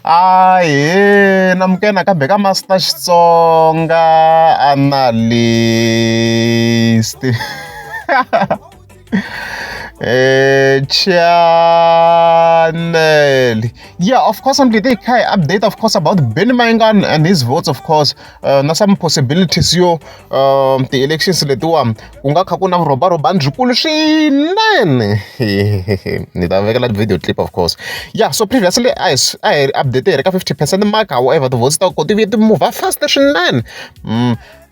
Ahee namukela nakambe ka Master Xitsonga Analyst channel. Yeah, of course I'm hi kha hi update of course about Benny Mayengani and his votes of course na some possibilities yo ti-elections letiwa ku nga kha ku na vurhobarhobani byikulu swinene. Ni ta vekela video clip of course. Yeah, so previously a hi update hi ri ka 50% mark, however ti-votes ta ko ti vuye ti move fast swinene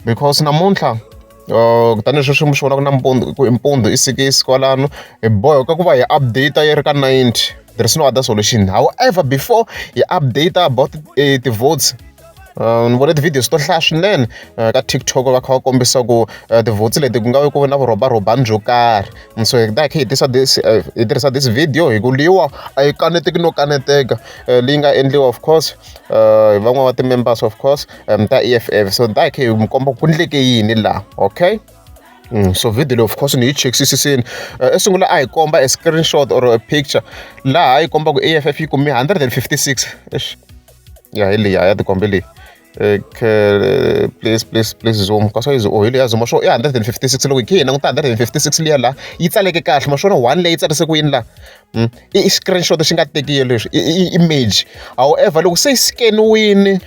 because namuntlha tanihileswi swi mi swi vonaka nampundzu ku i mpundzu i sikisi kwalano hi boheka ku va hi update yi ri ka 90. There is no other solution. However, before hi update about ti-votes, ni vone ti-videos to hlaya swinene ka TikTok va kha va kombisa ku ti-votes leti ku nga vi ku na vurhobarhobani byo karhi. So hi ta hi kha hi tisa this hi tirhisa this video hi ku leyiwa a yi kaneteki no kaneteka leyi nga endliwa of course hi van'wana va ti-members of course ta EFF. So ni ta hi kha hi mi komba ku endleke yini laha, okay? So video leyi of course ni yi chekisisini. E sungula a hi komba a screenshot or a picture laha yi komba ku EFF yi kume 156. Eish, ya hi leyi ya tikombe leyi. Okay, please, please, please zoom kasi yi oh hi leyi ya zoom. So i 156. Loko hi khe hi languta 156 liya laha yi tsaleke kahle, ma swona one leyi tsarise ku yini laha i screenshot xi nga tekiwi leswi i image. However, loko se yi scan-iwini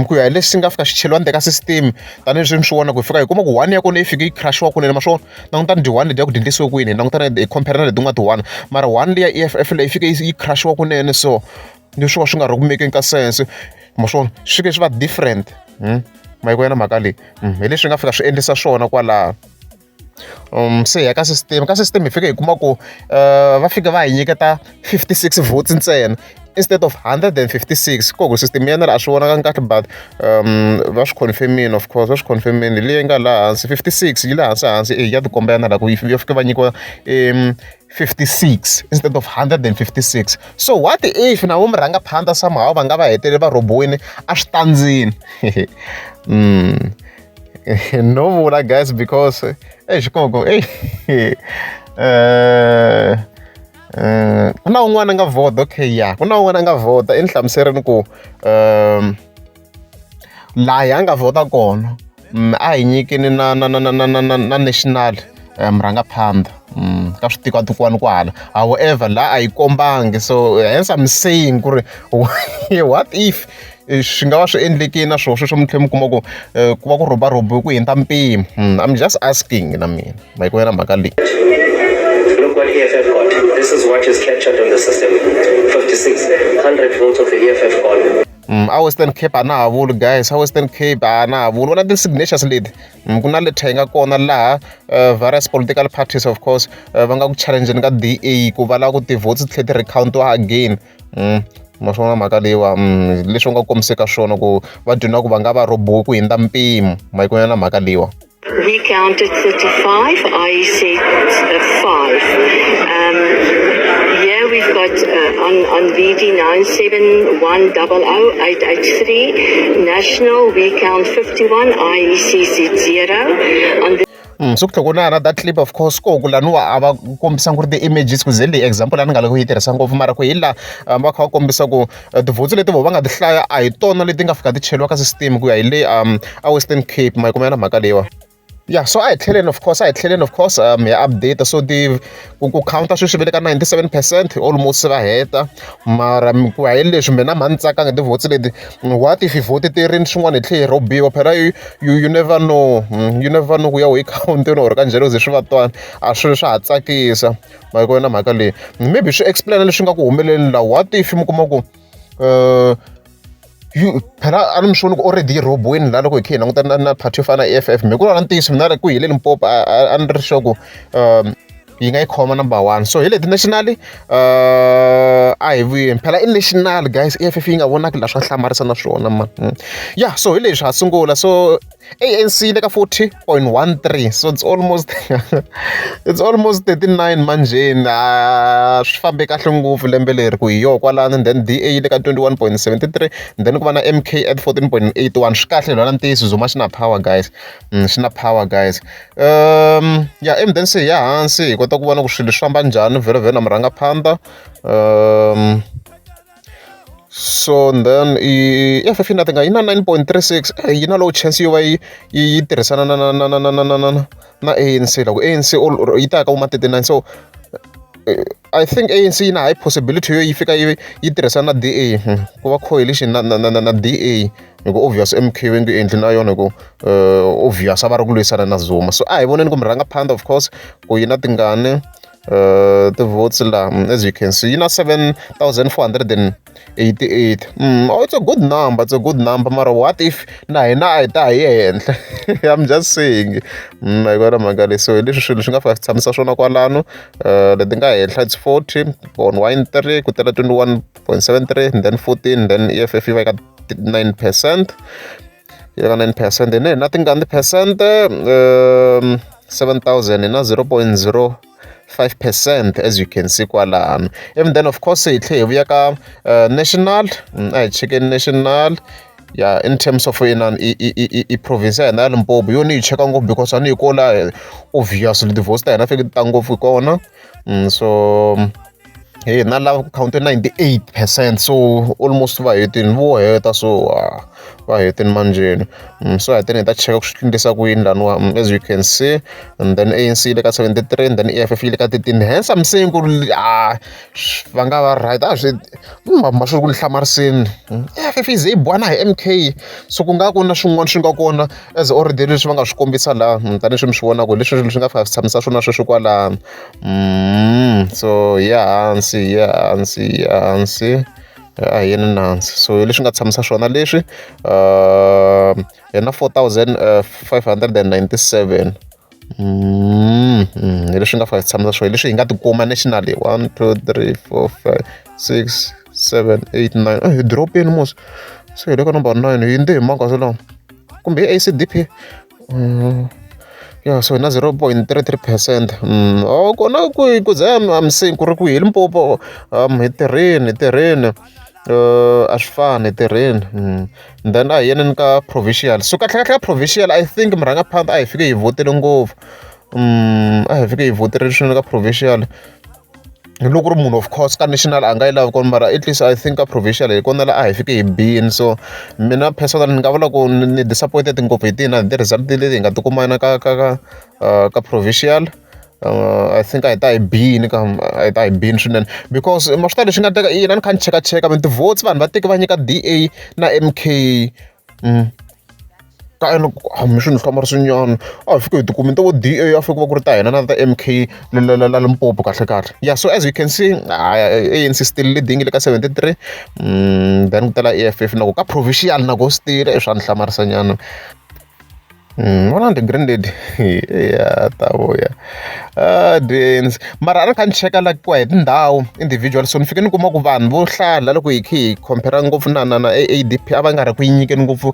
ku ya hi leswi nga fika xi cheliwa ndzeni ka system, tanihileswi ni swi vona ku hi fika hi kuma ku one ya kona yi fike yi crash-iwa kunene. Ma swona, langutani ti-one letiya ku ti endlisiwe ku yini, hi langutana hi compare na letin'wana ti-one, mara one liya EFF leyi fike yi crash-iwa kunene. So leswi swi nga ri ku mekeni ka sense, ma swona swi fike swi va different. Ma yi vona mhaka leyi hi leswi nga fika swi endlisa swona kwalaho. Se hi ya ka system, ka system hi fike hi kuma ku va fika va hi nyiketa 56 votes ntsena instead of 156. Ku system ya na a swi vonakanga kahle, but va swi confirm-ini, of course va swi confirm-ini. Leyi nga laha hansi 56 yi le hansi hansi e ya tikomba yana laha ku yi fike va nyikiwa 56 instead of 156. So what if na vo murhangaphandla somehow va nga va hetelele va rhobiwini a switandzini? No vula guys, because e xikoko e ku na un'wana a nga vhota. Okay, ya ku na un'wana a nga vhota i ni hlamuserini ku laha hi a nga vhota kona a hi nyikini na national murhangaphandla ka switikotikwana kwahala. However, laha a yi kombangi, so hence I'm saying ku ri what if swi nga va swi endlekile na swoho sweswo mi tlhela mi kuma ku ku va ku rhobarhobiwe ku hundza mpimo. I'm just asking na mina ma yi na mhaka leyi. Look what EFF got. This is what is captured on the system. 56, 100 votes of the EFF gone. A Western Cape a na ha vuli guys, a Western Cape a na ha vuli. Vona ti-signatures leti ku na letter yi nga kona laha various political parties of course va nga ku challenge-ni ka DA ku va lava ku ti-votes ti tlhela ti recount-iwa again. Ma swona mhaka leyiwa leswi va nga kombiseka swona ku va dyondza ku va nga va rhobiwe ku hundza mpimo. Ma yi na mhaka leyiwa. We counted 35, I said 5. Here we've got on VD 97100 883. National, we count 51, IEC said 0. On the So ku tlhela ku na another clip of course ko ku laniwa a va kombisa ku ri ti-images ku ze leyi example a ni nga lavi ku yi tirhisa ngopfu, mara ku hi laha va kha va kombisa ku ti-votes leti vo va nga ti hlaya a hi tona leti nga fika ti cheliwa ka system ku ya hi le a Western Cape. Ma yi kuma na mhaka leyiwa. Yeah, so a hi tlheleni of course, a hi tlheleni of course hi update. So ti ku counter sweswi va le ka 97% almost va heta, mara ku ya hi leswi mina mha ni tsakanga ti-votes leti. What if vote ti ri swin'wana hi tlhe hi rhobiwa phela? You never know, you never know ku ya hi count-ini or ka njhani ze swi va twana a swi swa ha tsakisa. Ma yi vona mhaka leyi, maybe swi explain leswi nga ku humeleli laha. What if mi kuma ku you phela a ni mi swi voni ku already yi rhobiwini laha loko hi kha hi languta na party yo fana na EFF? Mi ku na ntiyiso mina ku hi le Limpopo a ni ri sure ku yi nga yi khoma number one. So hi leti nationally a hi vuyeni phela i national guys, EFF yi nga vonaki laha swa hlamarisa na swona man. Yeah, so hi leswi ha sungula. So ANC le ka 40.13, so it's almost 39 manjeni. A swi fambe kahle ngopfu lembe leri ku hi yoho kwalano. And then DA yi le ka 21.73, and then ku va na MK at 14.81. Swi kahle lwana ntiyiso Zuma xi na power guys, xi na power guys. Yeah, and then se hi ya hansi hi kota ku vona ku swilo swi famba njhani vhele vhele na murhangaphandla. So then i EFF yi na tingani? Yi na 9.36. Yi na low chance yo va yi tirhisana na ANC, loko ANC yi ta ya ka vo ma 39. So I think ANC yi na high possibility yo yi fika yi tirhisana na DA, ku va coalition na DA, hi ku obvious MK va nge endli na yona, hi ku obvious a va ri ku lwisana na Zuma. So a hi voneni ku murhangaphandle, of course, ku yi na tingani ti-votes la. As you can see, yi na 7488. Oh, it's a good number, it's a good number. Mara what if na hina a hi ta hi henhla? I'm just saying. Yi vona mhaka leyi. So hi leswi swilo swi nga fika swi tshamisa swona kwalano. Leti nga henhla, it's 40.13, ku tela 21.73, and then 14, then EFF yi va ka 9%, yi va ka 9%. Hi na tingani percent? 7000, hi na 0.05%, as you can see kwalano. And then, of course, hi tlhe hi vuya ka national. A hi chekeni national. Ya, in terms of inani i province ya hina ya Limpopo, yo ni yi cheka ngopfu because a ni yi kola, obviously ti-votes ta hina fike ti ta ngopfu hi kona. So hi na lava ku count 98%, so almost va hetini, vo heta. So va hetini manjheni. So hetini hi ta cheka ku swi endlisa ku yini laniwa. As you can see, and then ANC yi le ka 73, and then EFF yi le ka 13. Hence I'm saying ku ri ah, va nga va right. A swi ma swi ku ni hlamarisini, EFF yi ze yi boha na hi MK, so ku nga ku na swin'wana swi nga kona as already leswi va nga swi kombisa laha. Tanihileswi mi swi vonaka, hi leswi swi nga fika swi tshamisa swona sweswi kwalano. So hi ya hansi, hi ya hansi, hi ya hansi, a hi yeni hansi. So leswi nga tshamisa swona leswi, hi na 4597. Hi leswi nga fika swi tshamisa swona, hi leswi hi nga tikuma nationally. 1 2 3 4 5 6 7 8 9, hi dropeni mos, se hi le ka number 9. Hi ndzi hi mhaka lawa kumbe hi ACDP. Ya, so hi na 0.33%. Oh, kona ku za I'm saying ku ri ku hi Limpopo, hi tirhini, hi tirhini, a swi fani, hi tirhini. Then a hi yeneni ka provincial. So kahle kahle ka provincial, I think murhangaphandle a hi fike hi vhotele ngopfu. A hi fike hi vhoterile swinene ka provincial. Loko ku ri munhu, of course, ka national a nga yi lavi kona, mara at least I think ka provincial hi kona la a hi fike hi bini. So mina personally ni nga vula ku ni disappointed ngopfu hi tina ti-result leti hi nga ti kumana ka provincial. I think a hi ta hi bini ka, a hi ta hi bini swinene, because ma swi tiva leswi nga teka ina ni kha ni chekacheka ti-votes, vanhu va teke va nyika DA na MK. Ka ene hambi swi ni hlamarisinyana, a hi fike hi tikumi ta vo DA, a fike va ku ri ta hina na ta MK la Limpopo kahle kahle. Yeah, so as you can see, ANC still leading le ka 73, then ku tela EFF na ku ka provincial na ku still i swa ni hlamarisanyana. Vona the green lady ya ta vuya. Ah, dance. Mara a ni kha ni cheka like ku ya hi tindhawu individual, so ni fike ni kuma ku vanhu vo hlaya la, loko hi kha hi compare ngopfu na AADP, a va nga ri ku yi nyikeni ngopfu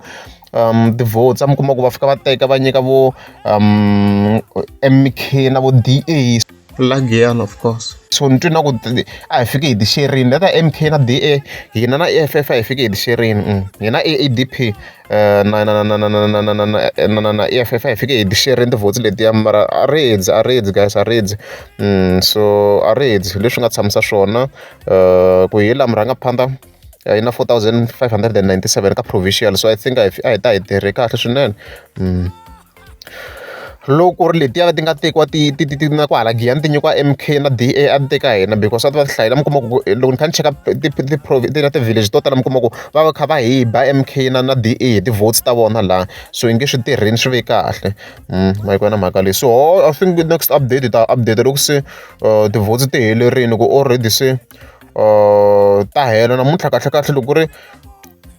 ti-votes. A mi kuma ku va fika va teka va nyika vo MK na vo DA. Lagiyana, of course. So ni twi na ku a hi fike hi ti xerini leta MK na DA, hina na EFF a hi fike hi ti xerini, hina AADP na EFF a hi fike hi ti xerini ti-votes letiya. Mara a ri hedzi, a ri hedzi guys, a ri hedzi. So a ri hedzi leswi nga tshamisa swona ku hi la murhangaphandla yi na 4597 ka provincial. So I think a hi ta hi tirhe kahle swinene. Loko ku ri letiya ti nga tekiwa ti na ku hala Giyani ti nyikiwa MK na DA, a ti teka hina, because a ti va ti hlayela. Mi kuma ku loko ni kha ni cheka ti na ti-village to tala, mi kuma ku va va kha va hi ba MK na DA hi ti-votes ta vona laha, so i nge swi tirheni swi ve kahle. Ma yi vona mhaka leyi? So I think next update hi ta update loko se ti-votes ti helerile, ku already se ta hela namuntlha. Kahle kahle, loko ku ri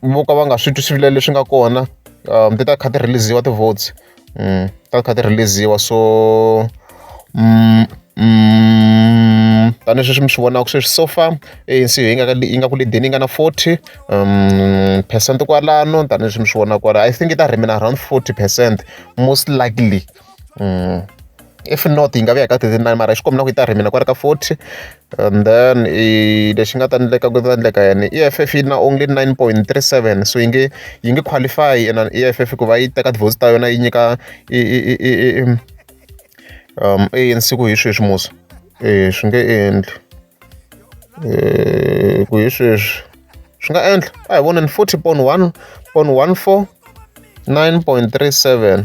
vo ka va nga swi twi swivilelo leswi nga kona, ti ta kha ti release-iwa ti-votes, ta kha ti release-iwa. So tanihileswi mi swi vonaka sweswi, so far ANC yi nga ku lead-eni, yi nga na 40 percent kwalano. Tanihileswi mi swi vonaka kwala, I think yi ta remain around 40% most likely. If not, yi nga vuya ka 39, mara xikombi na ku yi ta remain kwala ka 40. And then i lexi nga ta endleka, ku ta endleka yini? EFF yi na only 9.37, so yi nge qualify ina EFF ku va yi teka ti-votes ta yona yi nyika i ANC ku hi sweswi musa. E swi nge endli ku hi sweswi. Swi nga endla a hi voneni 40.1.14 9.37.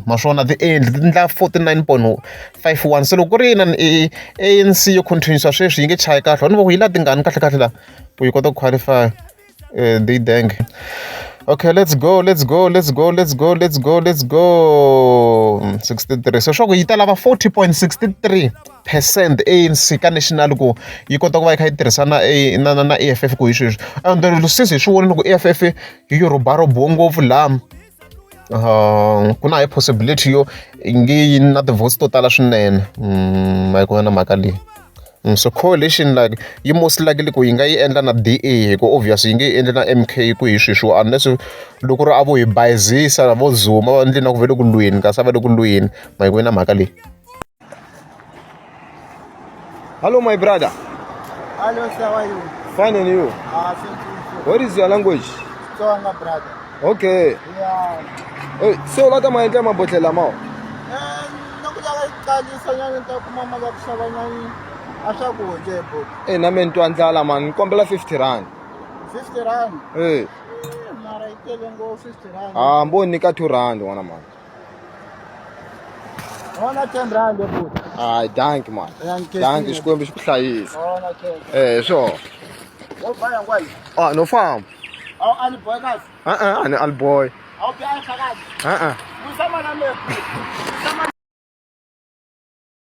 Ma swona ti endli ti endla 49.51. Se loko ku ri inani ANC yo continuesa sweswi yi nge chayi kahle, vanhu va ku yi la tingani kahle kahle la ku yi kota ku qualify the dang. Okay, let's go, let's go, let's go, let's go, let's go, let's go. 63. So swa ku yi ta lava 40.63% ANC ka national ku yi kota ku va yi kha yi tirhisa na na na na EFF ku hi sweswi. And then since hi swi vonile ku EFF yi rhobarhobiwe ngopfu laha, ku na high possibility yo yi nge yi na ti-votes to tala swinene. A yi ku na mhaka leyi. So coalition like yi most likely ku yi nga yi endla na DA hi ku obvious yi nge yi endli na MK ku hi sweswiwa, unless loko ri a vo hi bayizisa vo Zuma va endle na ku ve le ku lweni, kasi a va le ku lweni. Ma yi na mhaka leyi. Hello, my brother. Hello, sir. How are you? Fine, and you? Ah, thank you. What is your language? Tsonga, brother. Okay. Yeah. Hey, se u lata maendla mabodhlela ma? Eh, loko lava qalisa nyana ni ta kuma mali ya ku xava nyana a swakudya hi buku. Eh, na mina ni twa ndlala man, ni kombela 50 rand. 50 rand. Eh, Eh, mara yi tele ngopfu 50 rand. Ah, mbo nyika 2 rand n'wana man. Wona 10 rand buku. Hayi, danki man. Ya, nkhensile. Danki, Xikwembu xi ku hlayisa. Wona 10. Eh, sure. Wo baya ngwani? Ah, no famba. Awu ali boy kazi. Ah ah, ani ali boy. Awu bi ali phakathi. Ah ah. Kusama na me. Kusama.